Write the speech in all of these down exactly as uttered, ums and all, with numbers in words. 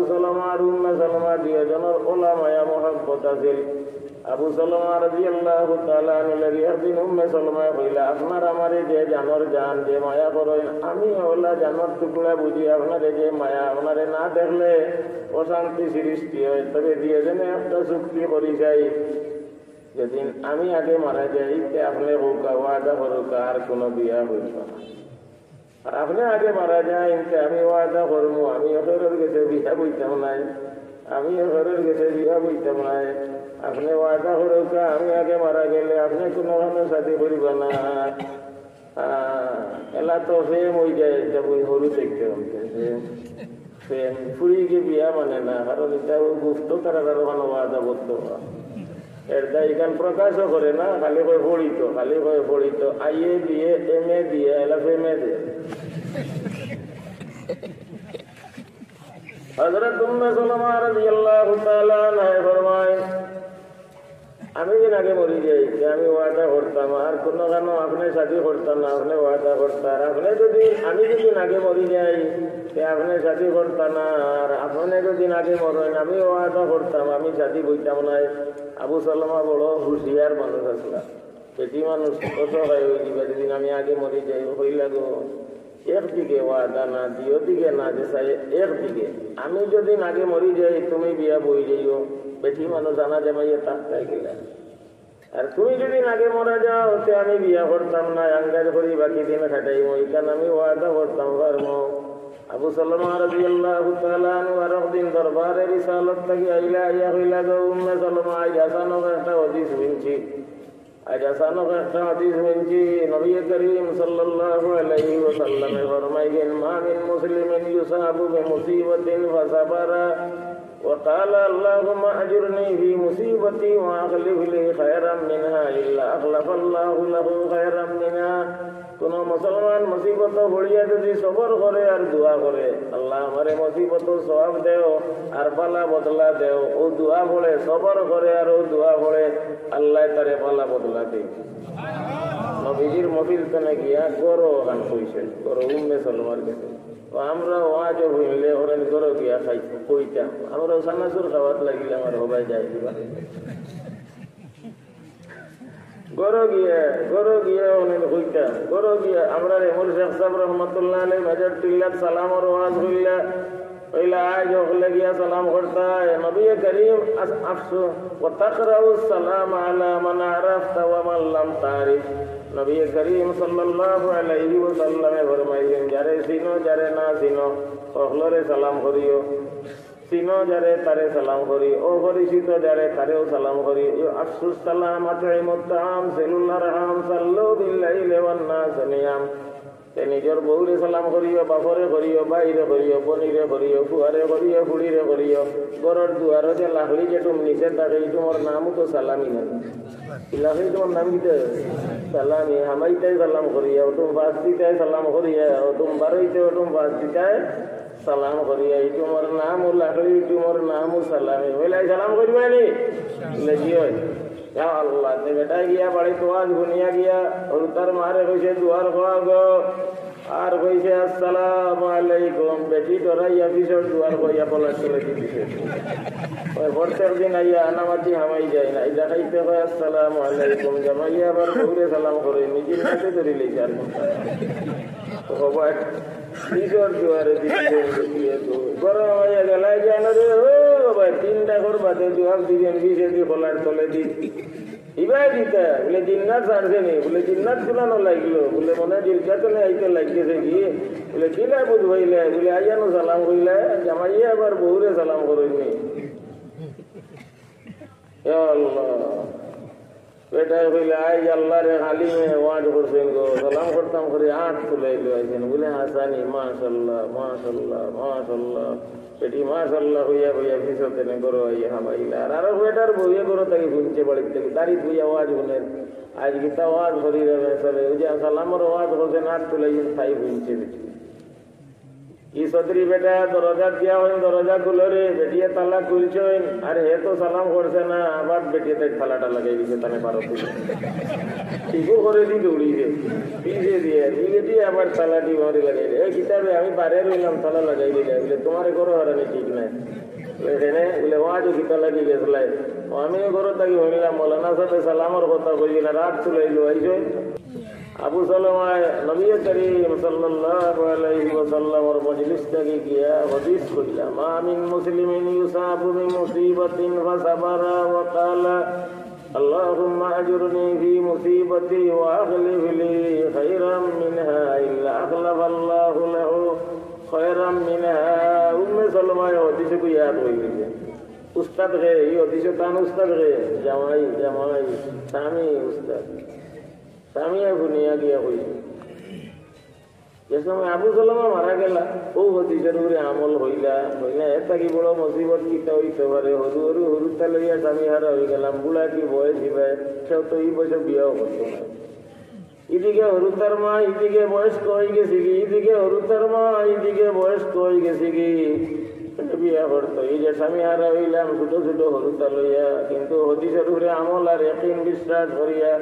সালামা আর উম্মে সালামা দুইজনর অলা মায়া মহব্বত আছিল। আবু সালামা রাদিয়াল্লাহু তাআলা আনহু লাগি একদিন উম্মে সালামায় কইলা, "আপনার আমারে যে জানর জান, যে মায়া করইন, আমি অলা জানর টুকরা বুঝি, আপনারে যে মায়া, আপনারে না দেখলে অশান্তি সৃষ্টি হয়। তবে দুইজনে একটা চুক্তি করি যাই, যেদিন আমি আগে মারা যাই, তে আপনে কউক্কা, ওয়াদা করউক্কা, আর কুনু বিয়া অইতো না।" আর আপনে আগে মারা যাইন, তে আমি ওয়াদা করমু, আমি অখেরর গেছে বিয়া বইতাম নায়, আমি অখেরর গেছে বিয়া বইতাম নায়। আপনে ওয়াদা করউক্কা, আমি আগে মারা গেলে আপনে কুনুখানো শাদি করিবা না। আহ, এলা তো প্রেম অই যায়, ইটা বই হুরু থাকি অইতে। প্রেম, প্রেম, ফুড়িয়ে বিয়া মানে না, কারণ ইটা অউ গুপ্ত তারা কারো কানো ওয়াদা করতো না। এর দায় ইখান প্রকাশও করে না, খালি কয় পড়িত, খালি কয় পড়িত। আইএ বিএ, এমএ বিএ, এলা প্রেমে দে। হযরত উম্মে সালামা রাদিয়াল্লাহু তাআলা আনহা ফরমায়, "আমি যেদিন আগে মরি যাই, তে আমি ওয়াদা করতাম, আর কুনুখানো আপনে শাদি করতা না, আপনে ওয়াদা করতা, আর আপনে যদি, আমি যেদিন আগে মরি যাই, তে আপনে শাদি করতা না, আর আপনে যেদিন আগে মরইন, আমি ওয়াদা করতাম, আমি শাদি বইতাম নায়।" আবু সালামা বড় হুঁশিয়ার মানুষ আছলা। বেটি মানুষ অসহায় অই যিবা, যেদিন আমি আগে মরি যাই, কইলা গো, একদিকে ওয়াদা না, দুইদিকে না, যে চাই একদিকে। আমি যেদিন আগে মরি যাই, তুমি বিয়া বই যাইও। বেটি মানুষ জানা জামাইয়ে তাকতায় গেলা। আর তুমি যেদিন আগে মরা যাও, তে আমি বিয়া করতাম না, আন্দাজ করি বাকি দিন কাটাইমু, ইখান আমি ওয়াদা করতাম পারমু। আবু সালামা রাদিয়াল্লাহু তাআলা আনহু আরক দিন দরবারে রিসালত থাকি আইলা, আইয়া কইলা গো, উম্মে সালামা, আইজ আচানক একটা হাদিস হুনছি। আইজ আচানক একটা হাদিস হুনছি, নবী করিম সাল্লাল্লাহু আলাইহি ওয়াসাল্লামে ফরমাইছইন, "মা মিন মুসলিমিন ইউসাবু বিমুসিবাতিন ফাসাবারা ওয়া ক্বালা, আল্লাহুম্মা আজুরনি ফি মুসিবাতি ওয়া আখলিফ লি খায়রাম মিনহা ইল্লা আখলাফাল্লাহু লাহু খায়রাম মিনহা।" কুনু মুসলমান মুসিবতো পড়িয়া যদি সবর করে আর দোয়া করে, "আল্লাহ, আমারে মুসিবতর সওয়াব দেও আর ভালা বদলা দেও", অউ দোয়া পড়ে, সবর করে আর অউ দোয়া পড়ে, আল্লায় তারে ভালা বদলা দেইন। নবীজির মহফিল তনে গিয়া ঘরো অখান কইছইন, ঘরো উম্মে সালামার গেছে। তো আমরা ওয়াজো হুনলে অখান ঘরো গিয়া খাই-, কইতাম। আমরা চানাচুর খাওয়াত লাগিলে আমার হবায় যায় দিবা। ঘরো গিয়া, ঘরো গিয়া অনেক কইতাম। ঘরো গিয়া আমরার এমর শেখ সাব রহমতুল্লাহ আলাইহি বাজার টিল্লাত সালামর ওয়াজ কইলা। কইলা, আইজ হকলে গিয়া সালাম করতায়। নবী করিম আস-, আফসু, "ওয়া তাকরাউস সালাম আলা মান আরাফতা ওয়া মান লাম তারিফ।" নবী করিম সাল্লাল্লাহু আলাইহি ওয়াসাল্লামে ফরমাইছইন, "যারে চিনো, যারে না চিনো, হকলরে সালাম করিও।" চিনো যারে, তারে সালাম করি, অপরিচিত যারে, তারেও সালাম করি। ইউ আফসুস সালাম, আতইমুত তাআম, সিলুল আরহাম, সাল্লু বিল লাইলি ওয়ান নাসু নিয়াম। তে নিজর বউরে সালাম করিও, বাপরে করিও, ভাইরে করিও, বইনরে করিও, ফুয়ারে করিও, ফুড়িরে করিও। ঘরর দুয়ারো যে লাকড়ি যেটুম নিচে থাকে, ইটুমর নামও তো সালামি না। ই লাকড়ি ইটুমর নাম কিতা? সালামি। হামাইতায় সালাম করিয়া, অটুম বাস দিতায় সালাম করিয়া, অটুম বারইতে অটুম বাস দিতায় সালাম করিয়া, ইটুমর নামও লাকড়ি, ইটুমর নামও সালামি। অইলে সালাম করিবায় নি? বুলে, "জি অয়।" ইয়া আল্লাহ, তে বেটা গিয়া বাড়িত ওয়াজ হুনিয়া গিয়া, অউ তার মারে কইছে, "দুয়ার খোয়া গো।" আর কইছে, "আসসালামু আলাইকুম।" বেটি ডরাইয়া পিছর দুয়ার খোয়া পলাশ চলে দিছে। অউ প্রত্যেক দিন আইয়া আনামাতি হামাই যায় না, ইটা খাইতে কয়, "আসসালামু আলাইকুম।" জামাইয়ে আবার বউরে সালাম করে, নিজের হাতে ধরি লইছে আর কোনটা। তো হবায় নিজর দুয়ারে দিছে, গরম অইয়া গেলায় জানো রে, ও বাবা, তিনটা ঘর বাদে জুয়াব দিবেন, বিশেদি কলার তলে দি। ইবায় দিতা, বুলে, "জিন্নাত ছাড়ছে নি?" বুলে, "জিন্নাত কুনানো লাগলো?" বুলে, "মনে হয় জিলকাতনে আইতে লাগতেছে কি?" বুলে, "কিলা বুঝ হইলে?" বুলে, "আইয়ানো সালাম কইলে, জামাইয়ে আবার বউরে সালাম করইনি।" ইয়া আল্লাহ। বেটায় কইলে, "আইজ আল্লাহর এক আলিমে ওয়াজ করছেন গো, সালাম করতাম করি আত তুলাইলো আইছেন।" বুলে, "হাসানি, মাশাল্লাহ, মাশাল্লাহ, মাশাল্লাহ।" বেটি মাশাল্লাহ কইয়া কইয়া পিছর তনে ঘরো আইয়া হামাইলা। আর আরো বেটার বউয়ে ঘরো থাকি হুনছে, বাড়িত থাকি, দাড়ি ধুইয়া ওয়াজ হুনের। আইজ কিতা ওয়াজ করি রে বেচারে, অউ যে সালামর ওয়াজ করছেন, আত তুলাইছেন, তাই হুনছে বেটি। ই চৌধুরী বেটা দরজা দিয়া অইন, দরজা খুলো রে, বেটিয়ে তালা খুলছইন, আর হে তো সালাম করছে না, আবার বেটিয়ে তাই তালাটা লাগাই দিছে, তানে বারো দিছে। ইগু করে দি দৌড়ি দে, পিছে দিয়ে, ই বেটি আবার তালা দি বাউরি লাগাই দে। "এই কিতাবে আমি বারে রইলাম, তালা লাগাই দিলে।" বলে, "তোমার ঘরো হারানি ঠিক নাই।" বলে, "কেনে?" বলে, "ও আজও কিতা লাগি গেছিলাই?" "ও আমি ঘরো থাকি শুনলাম, মৌলানা সাহেবে সালামর কথা কইলা, রাগ তুলাইলো, এই যে।" আবু সালামায় নবী করিম সাল্লাল্লাহু আলাইহি ওয়াসাল্লামর মজলিস থাকি গিয়া হাদিস কইলা, "মা মিন মুসলিমিন ইউসাবু বিমুসিবাতিন ফাসাবারা ওয়া ক্বালা, আল্লাহুম্মা আজুরনি ফি মুসিবাতি ওয়া আখলিফ লি খায়রাম মিনহা ইল্লা আখলাফাল্লাহু লাহু খায়রাম মিনহা।" উম্মে সালামায় হাদিসে কইয়া আর কই দিছে। উস্তাদ রে, এই হাদিসে তান উস্তাদ রে, জামাই, জামাই, স্বামী উস্তাদ। স্বামী আর শুনিয়া গিয়া কই। যে সময় আবু সালামা মারা গেলা, ও হাদিসর উপরে আমল হইলা, হইলা, এর থাকি বড় মুসিবত কিতা হইতে পারে? হরু হরু হরুতা লইয়া স্বামী হারা হয়ে গেলাম, বুড়া কি বয়স ইবায়, সেও তো এই বয়সে বিয়াও করতো না। ইদিকে হরুতার মা, ইদিকে বয়স্ক হয়ে গেছে কি, ইদিকে হরুতার মা, ইদিকে বয়স্ক হয়ে গেছে কি, বিয়া করতো। এই যে স্বামী হারা হইলাম ছোট ছোট হরুতা লইয়া, কিন্তু হাদিসর উপরে আমল আর ইয়াকিন বিশ্বাস করিয়া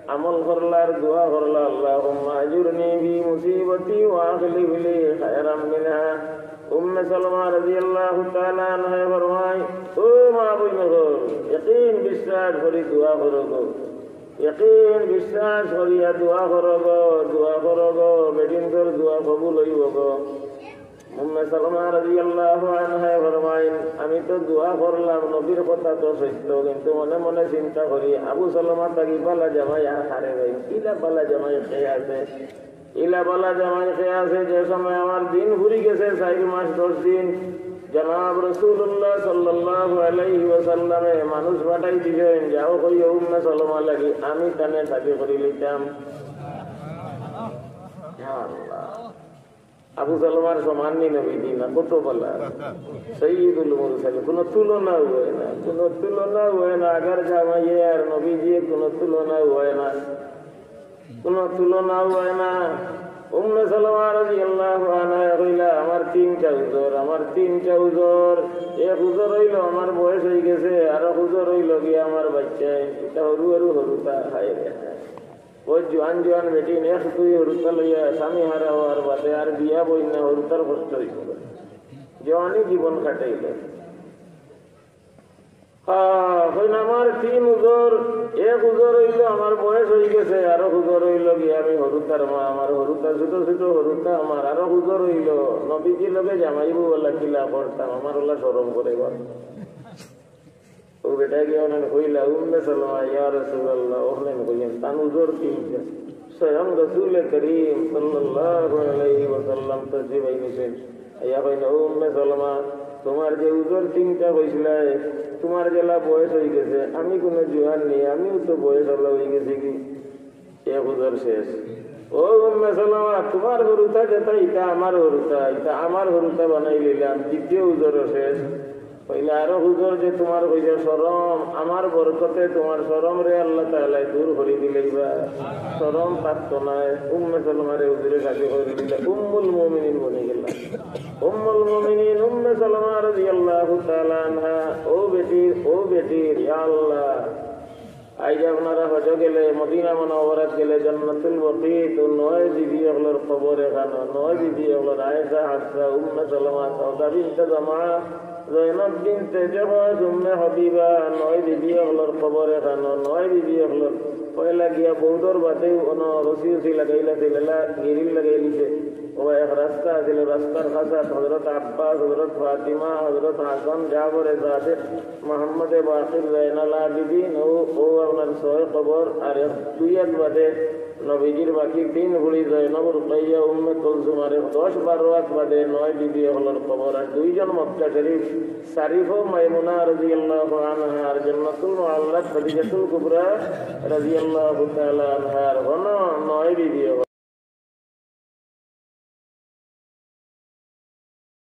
আমল করলা আর দোয়া করলা, "আল্লাহুম্মা আজুরনি ফি মুসিবাতি ওয়া আখলিফ লি খায়রাম মিনহা।" উম্মে সালামা রাদিয়াল্লাহু তাআলা আনহা ফরমায়, "ও মা বইন গো, ইয়াকিন বিশ্বাস করি দোয়া করো গো, ইয়াকিন বিশ্বাস করিয়া দোয়া করো গো, দোয়া করো গো, বেটিন্তর দোয়া কবুল হইব গো।" উম্মে সালামা রাদিয়াল্লাহু আনহা ফরমাইন, "আমি তো দোয়া করলাম, নবীর কথা তো সত্য, কিন্তু মনে মনে চিন্তা করি, আবু সালামা থাকি বালা জামাই আর হারে ভাই, ইলা বালা জামাই কে আছে? ইলা বালা জামাই কে আছে? যে সময় আমার দিন ফুরি গেছে চার মাস দশ দিন, জনাব রাসূলুল্লাহ সাল্লাল্লাহু আলাইহি ওয়াসাল্লামে মানুষ পাঠাই দিলেন, যাও কইও উম্মে সালামা লাগি, আমি তানে শাদি করি লইতাম।" ইয়া আল্লাহ। আবু সালামার সমান নি নবীজি না, কত বালা। সাইয়্যিদুল মুরসালিন, কোনো তুলনা হয় না, কোনো তুলনা হয় না। আগর জামাই আর নবীজি কোনো তুলনা হয় না, কোনো তুলনা হয় না। উম্মে সালামা রাদিয়াল্লাহু আনহা কইলা, "আমার তিনটা উজর, আমার তিনটা উজর। এক উজর হইল আমার বয়স হয়ে গেছে, আর এক উজর হইল গিয়া আমার বাচ্চা, এটা হরু হরু হরুতা, হায় রে হায়।" ও জোয়ান জোয়ান বেটিন এক দুই হরুতা লইয়া স্বামী হারা হওয়ার বাদে আর বিয়া বইন না, হরুতার কষ্ট হইছে। জোয়ানি জীবন কাটাইল। আহ, কইন আমার তিন উজর, এক উজর হইল আমার বয়স হয়ে গেছে, আরো উজর হইল কি আমি হরুতার মা, আমার হরুতা ছোট ছোট হরুতা আমার, আরো উজর হইল নবীজি লগে জামাইবু ওলা কিলা করতাম, আমার ওলা শরম করে গো। ও বেটা গিয়া ওনার কইলা, "উম্মে সালামা, ইয়া রাসূলুল্লাহ, ওখানে কইলেন, তান উজর তিনটা।" স্বয়ং রাসূল করিম সাল্লাল্লাহু আলাইহি ওয়াসাল্লাম তশরিফ আইনছেন। আইয়া কইন, "ও উম্মে সালামা, তোমার যে উজর তিনটা কইছিলায়, তোমার যেলা বয়স হয়ে গেছে, আমি কোনো জোয়ান নেই, আমিও তো বয়স আলা হয়ে গেছি কি?" এক উজর শেষ। ও উম্মে সালামা, তোমার হরুতা যেটা, এটা আমার হরুতা, এটা আমার হরুতা বানাই লইলাম, দ্বিতীয় উজরও শেষ। কইলা, আরো উজর যে তোমার কইছে শরম, আমার বরকতে তোমার শরম রে আল্লাহ তাআলায় দূর করি দিলাইবা, শরম থাকতো নায়। উম্মে সালামারে হুজুরে শাদি করি দিলা, উম্মুল মুমিনিন বনি গেলা। উম্মুল মুমিনিন উম্মে সালামা রাদিয়াল্লাহু তাআলা আনহা, ও বেটির, ও বেটির, ইয়া আল্লাহ, আইজ আপনারা হজ গেলে, মদিনা মুনাওয়ারাত গেলে, জান্নাতুল বকিত নয় বিবি অকলর কবর এখানো, নয় বিবি অকলর আয়েশা, হাফসা, উম্মে সালামা, সাউদা বিনতে জামা, জয়নব বিনতে জাহশ, উম্মে হাবিবা, নয় বিবি অকলর কবর এখানো, নয় বিবি অকলর পয়লা গিয়া বউদর বাদে অনো রশি উশি লাগাইলা, সিলেলা গিরিল লাগাইলিছে। ও এক রাস্তা আছিল, রাস্তার কাছে হযরত আব্বাস, হযরত ফাতিমা, হযরত হাসান, জাফরে সাদিক, মোহাম্মদে বাকির, জয়নাল আবিদিন, ও, ও আপনার ছয় কবর, আর এক দুই আত বাদে নবীজির বাকি তিন ফুড়ি জয়নব, রুকাইয়া, উম্মে কুলসুম, আর এক দশ বারো আত বাদে নয় বিবি অকলর কবর, আর দুইজন মক্কা শরীফ, সারিফ ও মাইমুনা রাদিয়াল্লাহু আনহা, আর জান্নাতুল মুআল্লাত খাদিজাতুল কুবরা রাদিয়াল্লাহু তাআলা আনহা, আর হনো নয় বিবি অকল।